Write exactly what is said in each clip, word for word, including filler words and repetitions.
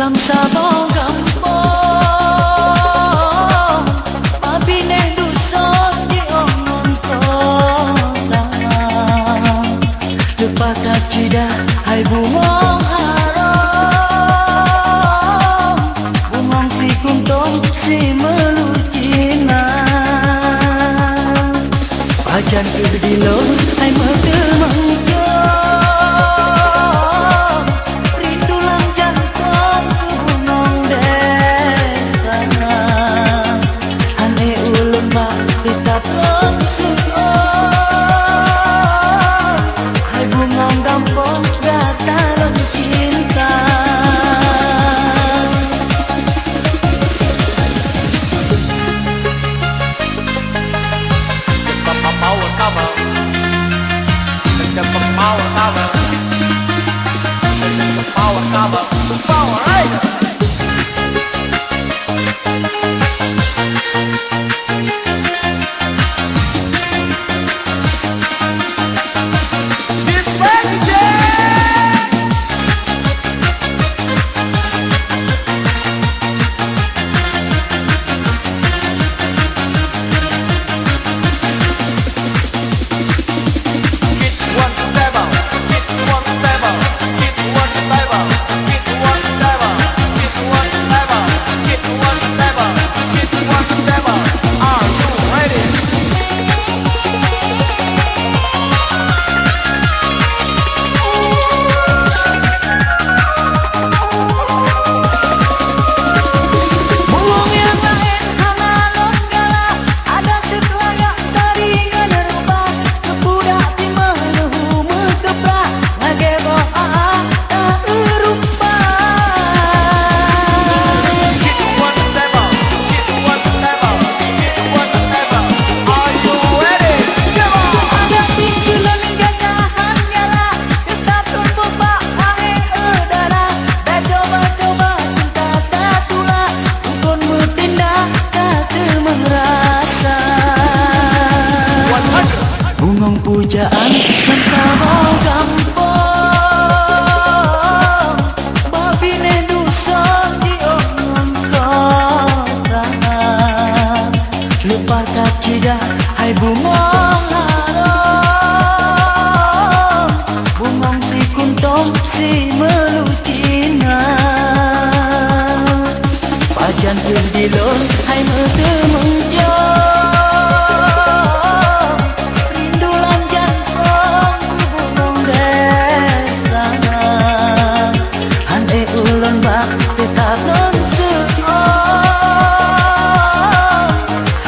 Lam saboh gampông, pabinéh duson jiôh ngon tolang. Leupah that ceudah hai bungong harôm, bungong sikuntong simeulu cina. Pajan keuh dilôn hai meuteumeung jôh, rindu lam jantông keu bungong desa. Aneuk ulôn bak teutap lôn seuôt, hai bungong gampông gata lôn cinta. Power cover. Power cover. Power cover. Power, right? Kon meutindak ka teumeung rasa. Bungong pujaan ngon saboh gampông, babinéh duson jiôh ngon kota. Leupah that ceudah hai bungong harôm, bungong sikuntong simeulu cina. Pajan keuh dilôn hai meuteumeung jôh, rindu lam jantông keu bungong desa. Aneuk ulôn bak teutap lôn seuôt,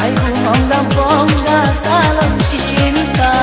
hai bungong gampông gata lôn cinta.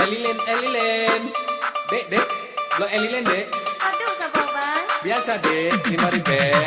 Eh, Lilin, eh, Lilin. Dek, Dek. Bloe, eh, Lilin, Dek. Aduh, sabar, Bang. Biasa, Dek. Lima ribèe.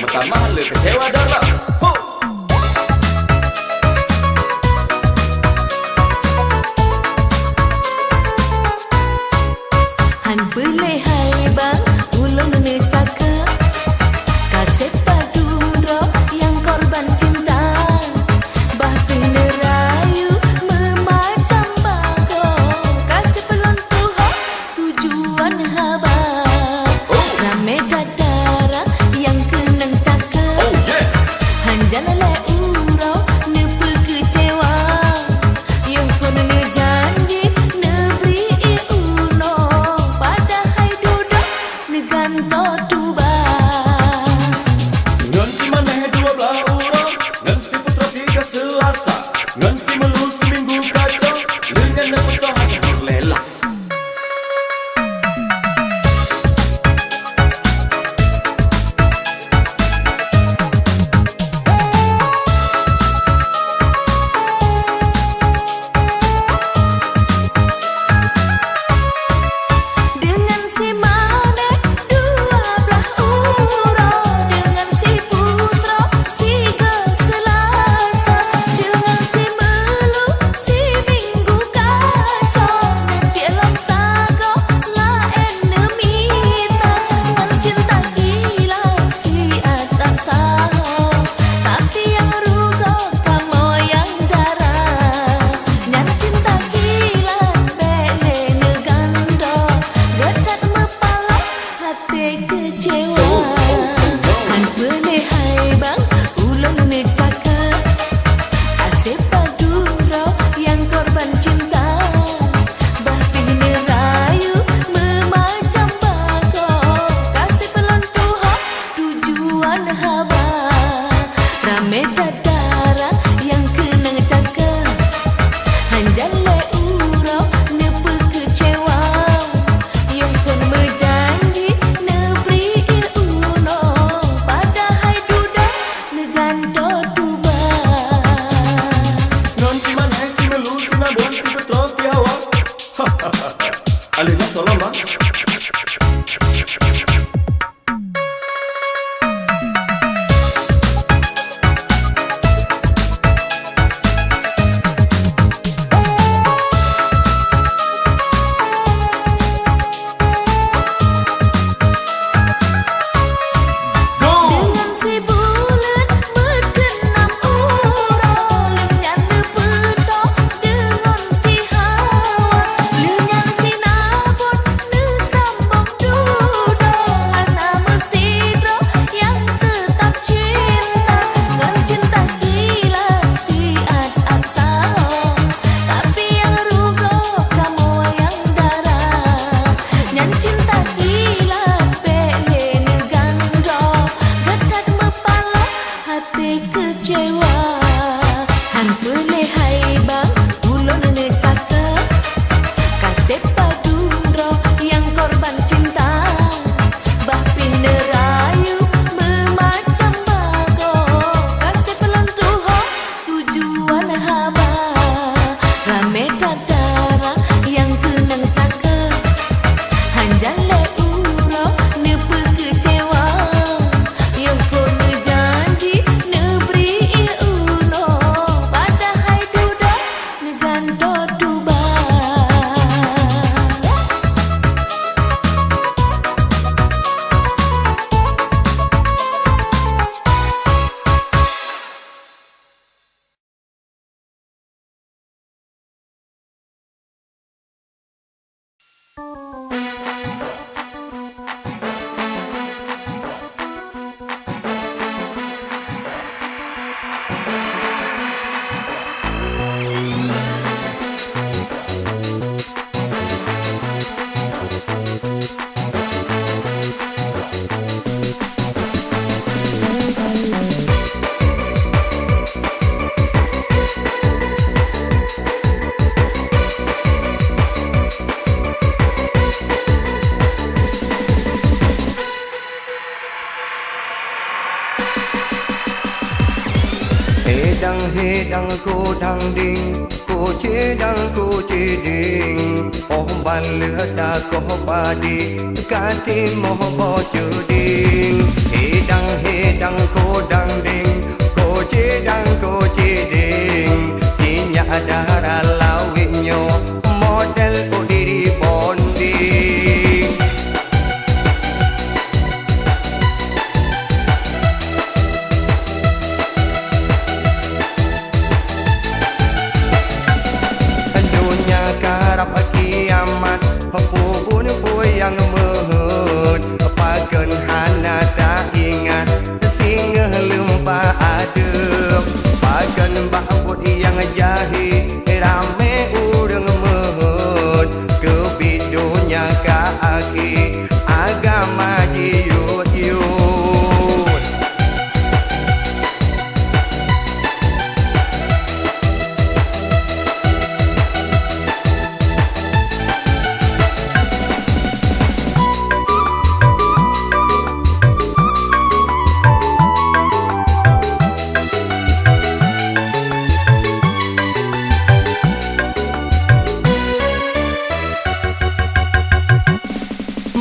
Tamah le keucewa dalam. Ho! Han peuleueh hai bang, ulôn neucakap, kaseb padum droe nyang korban cinta. Bah pih neurayu meumacam bagoe, kaseb lôn tuho tujuan haba. Oh. Ramé that dara nyang keunong cakap. Oh, yeah. Hanjan lé uroe neupeukeucewa. Yoh kon neujanji neubri ié unoe, padahai dudoe neugantoe tuba. Ngon si Manéh dua blaih uroe, ngon si Putroe sigoe Seulasa, ngon si Meulu si Minggu kacok, lheueh nyan neupeutoh hana rela. Deungon si Manéh dua blaih uroe, deungon si Putroe sigoe Seulasa, deungon si Meulu si Minggu kacok, ngon piep lom sagoe laén neumita, ngon cinta gila siat-at sahoe. Tapi nyang rugoe kamoe nyang dara, nyan cinta gila bék lé neugantoe, geuh that meupaloe até keucewa. Han peuleueh hai bang, ulôn neucakap, kaseb padum droe nyang korban cinta. Bah pih neurayu meumacam bagoe, kaseb lôn tuho tujuan haba. Ramé that dara nyang keunong cakap, hanjan lé uroe neupeukeucewa. Yoh kon meujanji neubri ié unoe, padahai dudoe neugantoe tuba. Ngon si Manéh, si Meulu, si Nabon, si Putroe, si Hawa. Aléh nyan soe lom, Bang? Deungon si Buleuen meukeunam uroe, lheueh nyan neupeutoh deungon si Hawa, lheueh nyan si Nabon neusambong dudoe, hana meusidroe nyang teutab cinta, ngon cinta kilat siat-at sahoe. Tapi nyang rugoe kamoe nyang dara, nyan cinta kilat bék lé neugantoe, geuh that meupaloe até keucewa. Han peuleueh hai bang, ulôn neucakap, kaseb padum droe nyang korban cinta. Bah pih neurayu meumacam bagoe, kaseb lôn tuho tujuan haba. Ramé that dara nyang keunong cakap, hanjan lé uroe neupeukeucewa. Yoh kon meujanji neubri ié unoe, padahai dudoe neugantoe tuba. Hidang kudang ding, kucidang kuciding, oh ban lheueh takoh padi, ka timoh boh ceuding. Hidang-hidang kudang ding, kucidang kuciding, sinyak dara lawét nyoe, model udiri bonding. Donya karab kiamat, peubun peue nyang meuheuet, pakon hana taingat, singoh lom bak adeueb, pakon bak buet nyang jahé, ramé ureuëng meuheuet, keubiet donya ka akhé, agama jiyuet-yuet.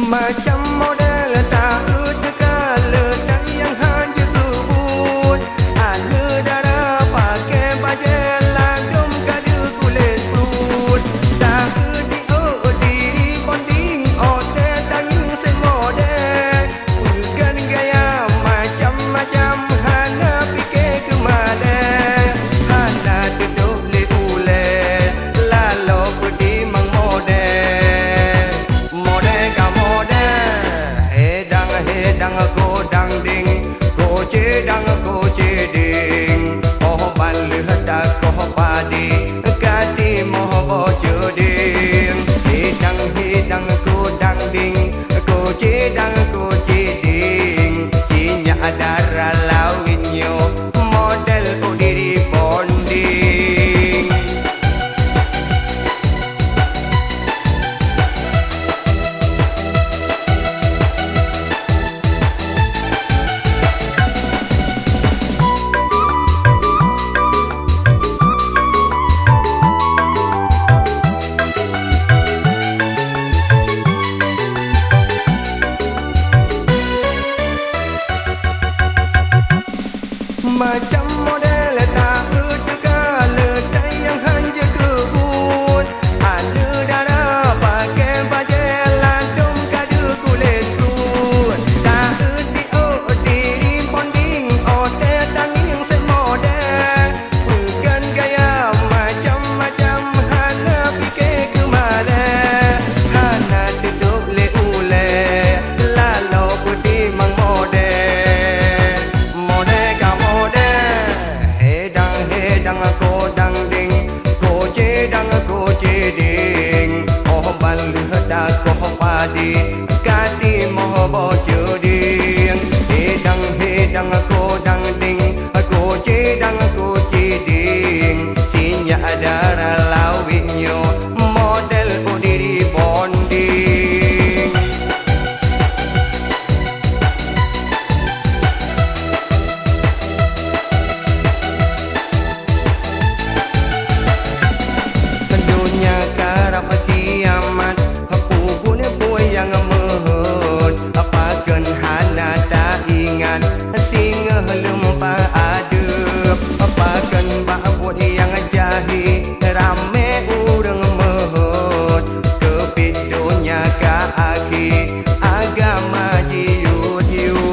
Macam model taeu teuka le nyang han jeuet keubuet. Aneuk dara paké bajée ladom ka deuh kulét pruet. Taeu diôk diri bonding, oh tée tangieng seumodel. Peugan gaya macam-macam, hana pike keu malée, hana teutôp lé ulée, laloe peutimang modée. Modée ka modée, hidang-hidang kudang ding, kucidang kuciding, oh ban lheueh takoh padi, ka timoh boh ceuding. Hidang-hidang kudang ding, kucidang kuciding, sinyak dara lawét nyoe, model udiri bonding. Macam model taeu teuka le nyang han jeuet keubuet. Aneuk dara paké bajée ladom ka deuh kulét pruet. Taeu diôk diri bonding, oh tée tangieng seumodée. Peugan gaya macam-macam, hana pike keu malée, hana teutôp lé ulée, laloe peutimang modée. Modée ka modée, hidang-hidang kudang ding, kucidang kuciding, oh ban lheueh takoh padi, ka timoh boh ceuding. Hidang-hidang kudang ding, kucidang kuciding, sinyak dara lawét nyoe, model udiri bonding. Donya karab kiamat, peue buet nyang meuheuet, pakon hana taingat, singoh lom bak adeueb, pakon bak buet nyang jahé, ramé ureuëng meuheuet, keubiet donya ka akhé, agama jiyuet-yuet.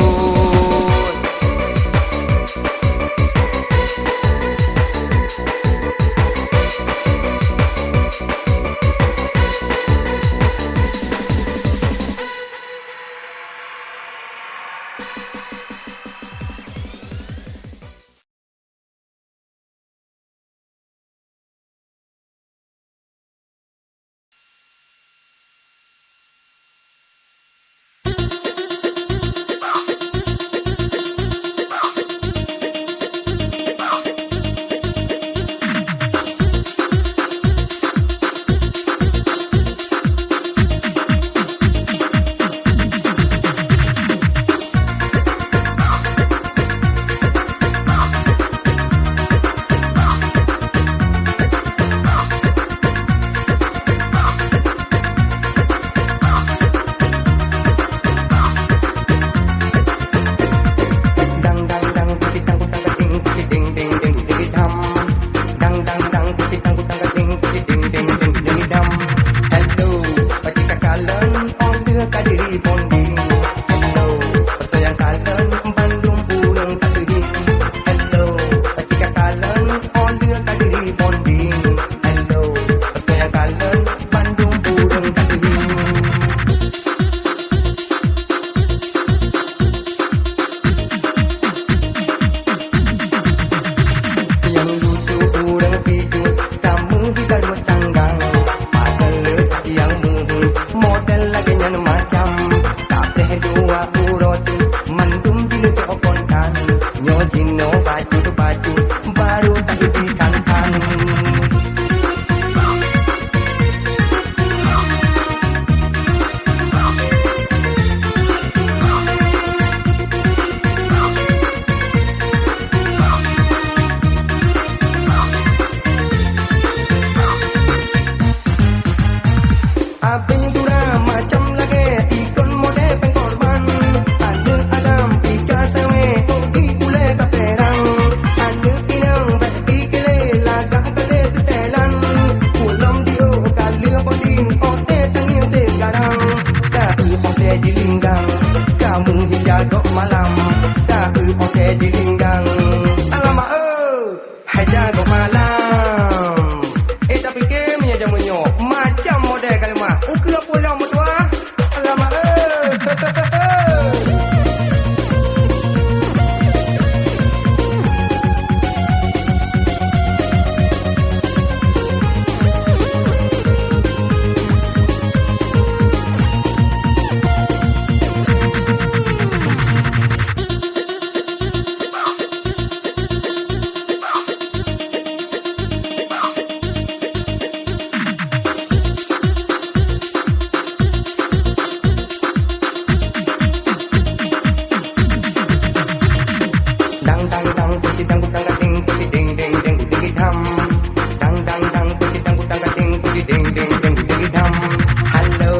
Bonding, hello, beutôi nyang kalon bandum ureueng ka teuhim. Hello, tika kalon, oh lheueh ka jiri bonding. Hello, beutôi nyang kalon bandum ureueng ka teuhim. Nyang lucu ureueng pijuet, kamoe di dalam tanggang. Padahai nyang meuheuet model lagèe nyan macam. Taséh dua uroe teuk, mandum jinoe kontan. Nyoe jinoe bacut-bacut, baru takuti khan-khan. Abéh gura macam lagèe ikon model pengkorban. Aneuk agam pika sawé, tok di ulèe ka perang. Aneuk inong bèk pike lé, lagak ka lé seutelan. Ulôn diok ka lheueh bonding, oh teuh tangieng teuh garang. Ka eu oh teuh jilinggang, kamoe di jagoe malam. Ka eu oh teuh jilinggang. Alamak, eh! Hai jagoe malam. Eh, tapike meunyoe jameun nyoe, macam model ka leumah. Ukeue peue lom meutuah? Alamak, eh. Dang, dang, dang, pusi dang, dang, dang, ding, pusi ding, ding, ding, ding, ding, dam. Dang, dang, dang, pusi dang, dang, dang, ding, pusi ding, ding, ding, ding, ding, dam. Halo,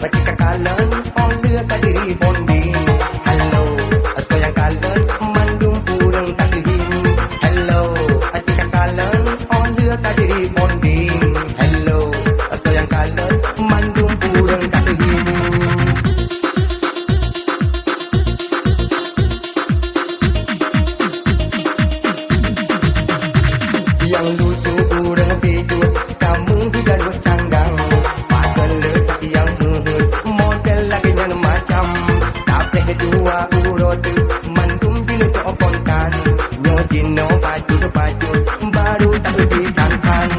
bacut ka kalon, oh lheueh ka jiri bonding. Halo, beutôi nyang kalon, mandum ureueng ka teuhim. Halo, bacut ka kalon, oh lheueh ka jiri bonding. Halo, beutôi nyang kalon, mandum ureueng ka teuhim. Nyang lucu ureueng pijuet, kamoe di dalam tanggang. Padahai nyang meuheuet model lagèe nyan macam. Taséh dua uroe teuk, mandum jinoe kontan. Nyoe jinoe bacut-bacut, baru takuti khan-khan.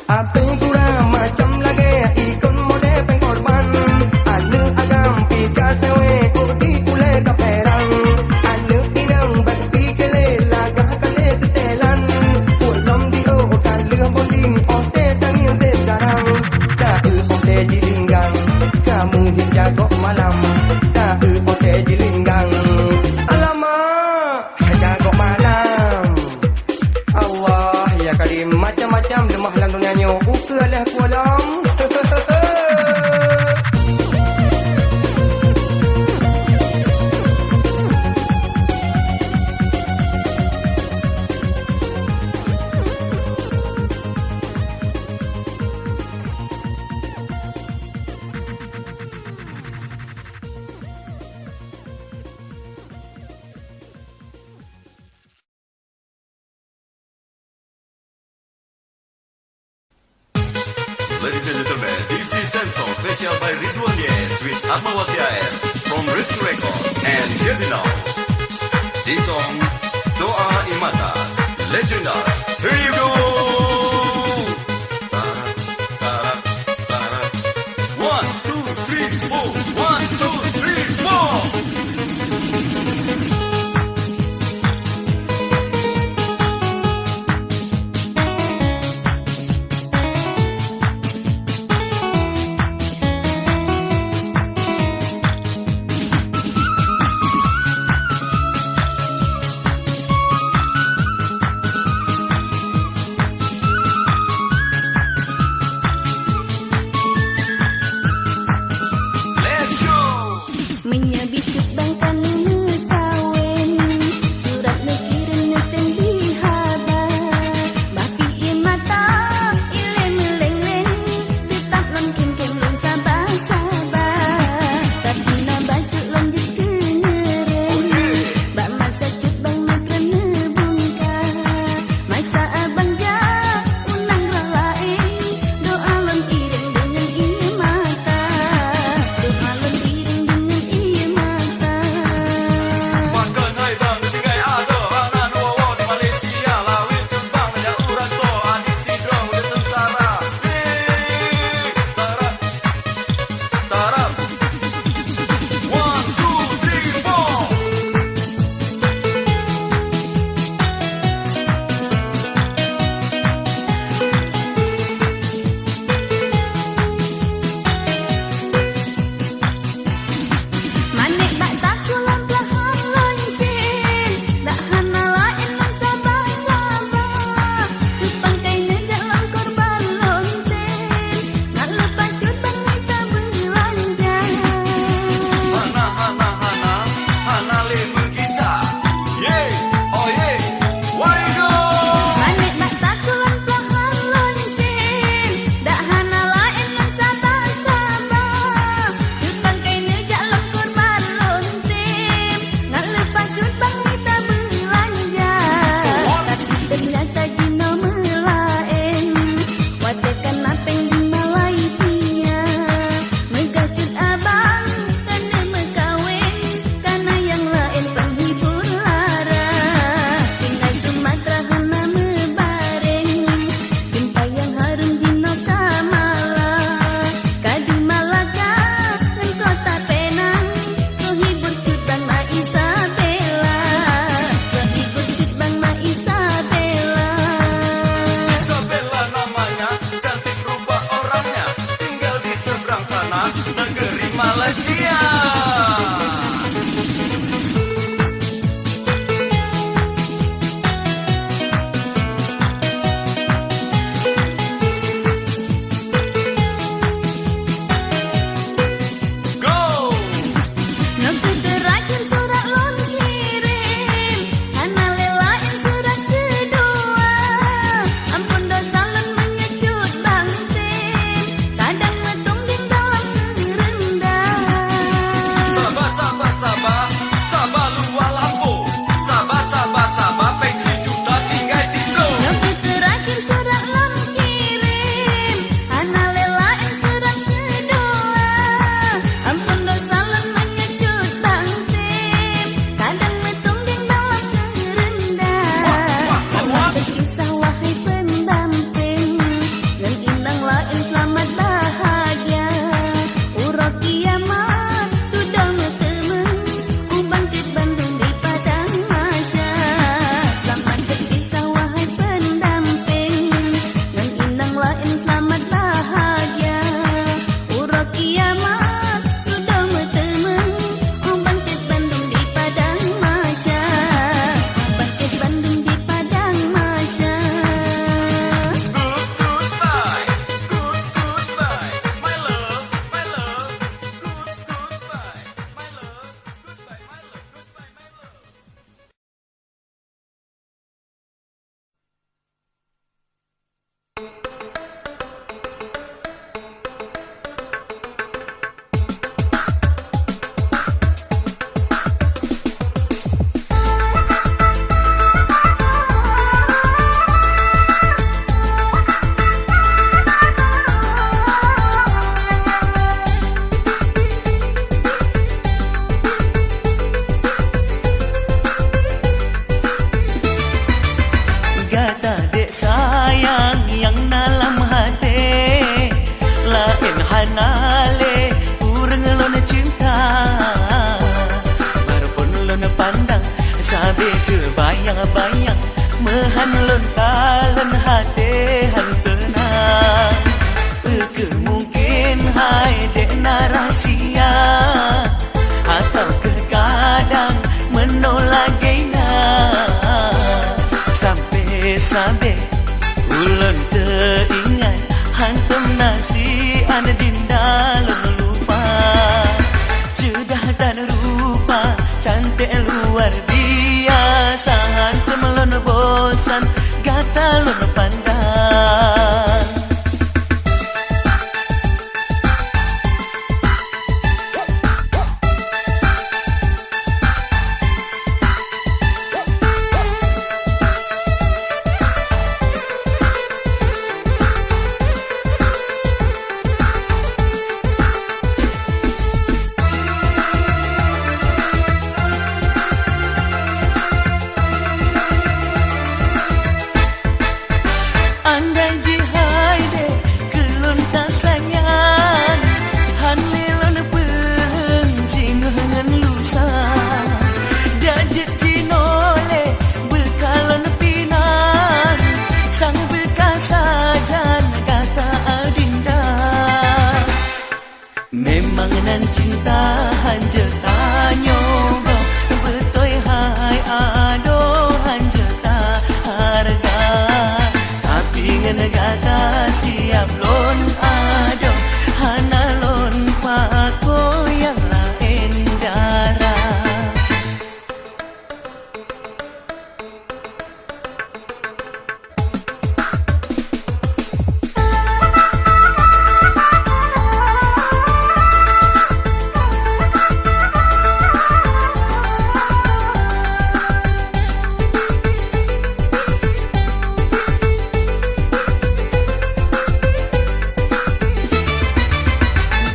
Abéh gura macam lagèe ikon model pengkorban. Aneuk agam pika sawé, tok di ulèe ka perang. Aneuk inong bèk pike lé, lagak ka lé seutelan. Ulôn diok ka lheueh bonding, oh teuh tangieng teuh garang. Ka eu oh teuh jilinggang, kamoe di jagoe malam. Ka eu oh teuh jilinggang. Alamak, jagoe malam. Allah, ya Karim, macam-macam leumah lam donya nyoe. Ukeue lheueh peue lom. Ladies and gentlemen, this is Dancehall special by Ridwan Yes with Atmawati A R from Rizky Record and Jebina. This song, Doa Imata, legendary. Here you go! One, two, three, four. One, two, three, four. Malaysia. Go! Nyoe kheueh teurakhir surat lôn kirém, hana lé laén surat keudua. Amphon desya lôn meunyoe cut bang tem, kadang meutung dieng dalam keureundah. Saba, saba, saba, saba luwah lampôh. Saba, saba, saba, péng sijuta tinggai siploh. Nyoe kheueh teurakhir surat lôn kirém, hana lé laén surat keudua. Amphon desya lôn meunyoe cut bang tem, kadang meutung dieng dalam keureundah. Wah, wah, wah, wah. Saba teupisah wahai peundampéng, ngon inong laén seulamat bahgia. Uroe kiamat dudoe meuteumeung, ubangkét bandum di padang mahsyar. Seulamat teupisah wahai peundampéng, ngon inong laén seulamat bahgia. Uroe kiamat dudoe meuteumeung, ubangkét bandum di padang mahsyar. Ubangkét bandum di padang mahsyar. Good, goodbye. Good, goodbye. My love, my love. Good, goodbye. My love, goodbye, my love, goodbye, my love. Gata dek sayang nyang na lam até, laén hana lé ureuëng lôn cinta. Baru phon lôn pandang, sabe teubayang-bayang, meuhan lôn kalon até hana teunang. Peu kheueh mungken hai dek na rahsia, atawa kheueh kadang meunoe lagée na? Sampoe sabe ulôn teuingat, hantom na sian dinda lôn lupa. Ceudah dan rupa, cantik luar biasa, hantom lôn bosan gata lôn pandang. Andai jih hai dek keu lôn tasayang, han lé lôn peureung singoh ngon lusa. Jak jeuet jinoe lé beukalon pinang, sang beuka sajan gata adinda. Memang nan cinta hanjeuet tanyoe goh, beutôi hai adoe hanjeuet taharga. Tapi ngon gata siap lôn adoe, hana lôn pakoe nyang laén dara.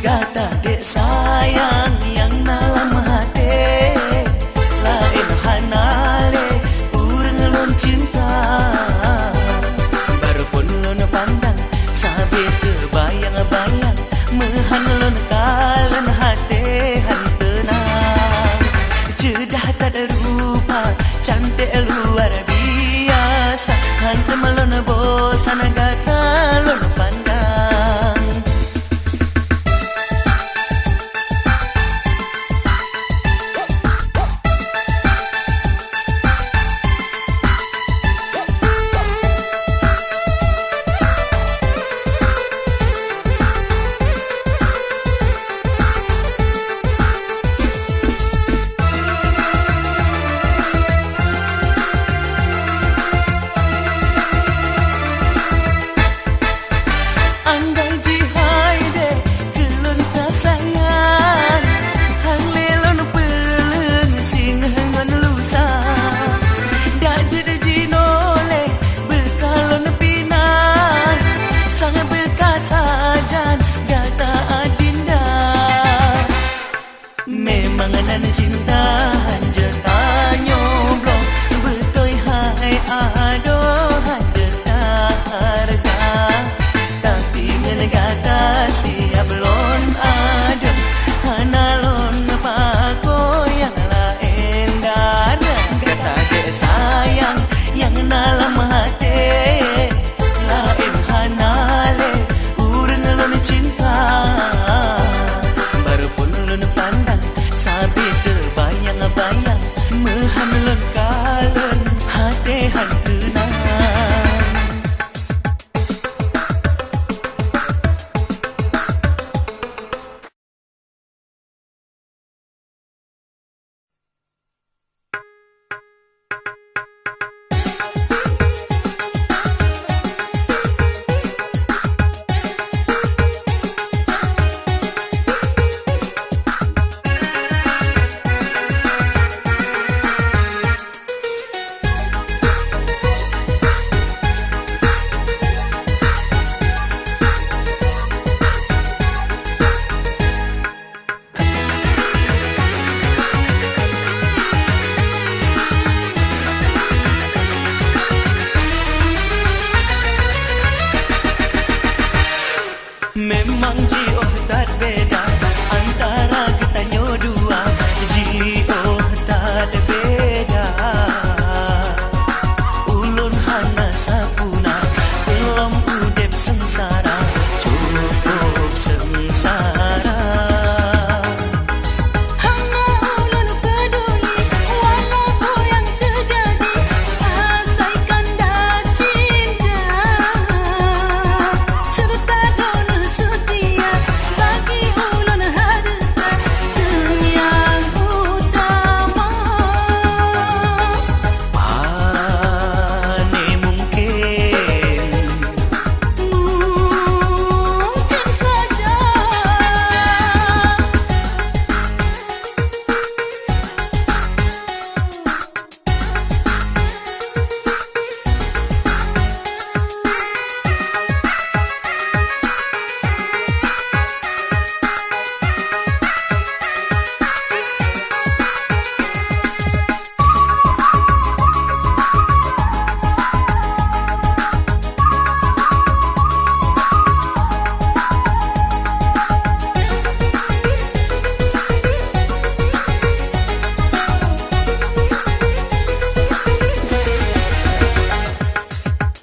Gata dek sayang nyang na lam até, laén hana lé ureuëng lôn cinta. Baru phon lôn pandang, sabe teubayang-bayang, meuhan lôn kalon até han teunang. Ceudah that rupa, cantik luar biasa, hantom lôn bosan gata lôn pandang. Memang jiôh that beda antara geutanyoe dua, jiôh that beda. Ulôn hana sapeue na, lom udép seungsara, cukup seungsara. Hana ulôn peduli walau peue nyang teujadi, asai kanda cinta. Seureuta droeneuh seutia, bagi ulôn hareuta nyang utama. Pane mungken, mungken saja.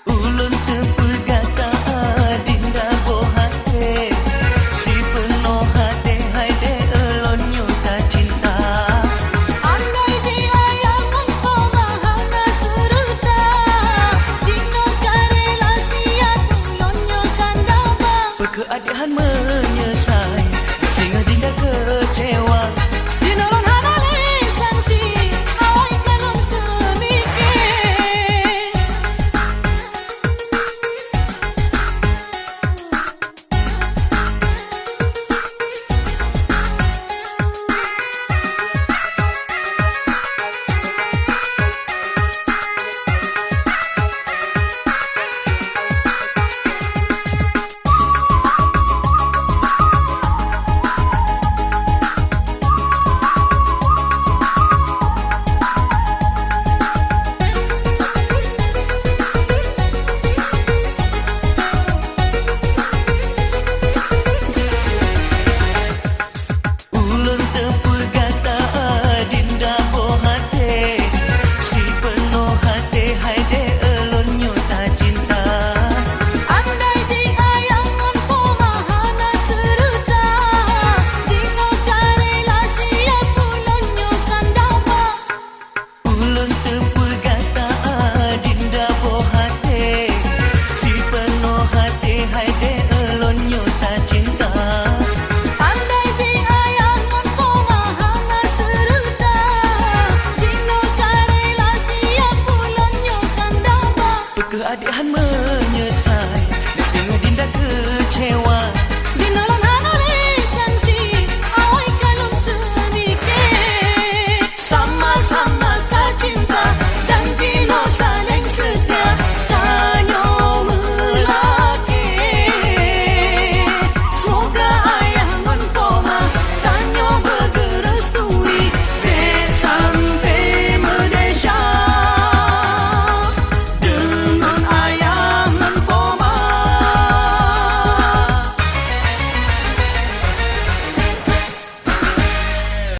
Ulôn teupeugah that adinda boh até, sipeunoh até hai lé ulôn nyoe tacinta. Andai di ayah ngon oma hana seureuta, jinoe ka rela siat ulôn nyoe kan damang. Peu kheueh adék han meu-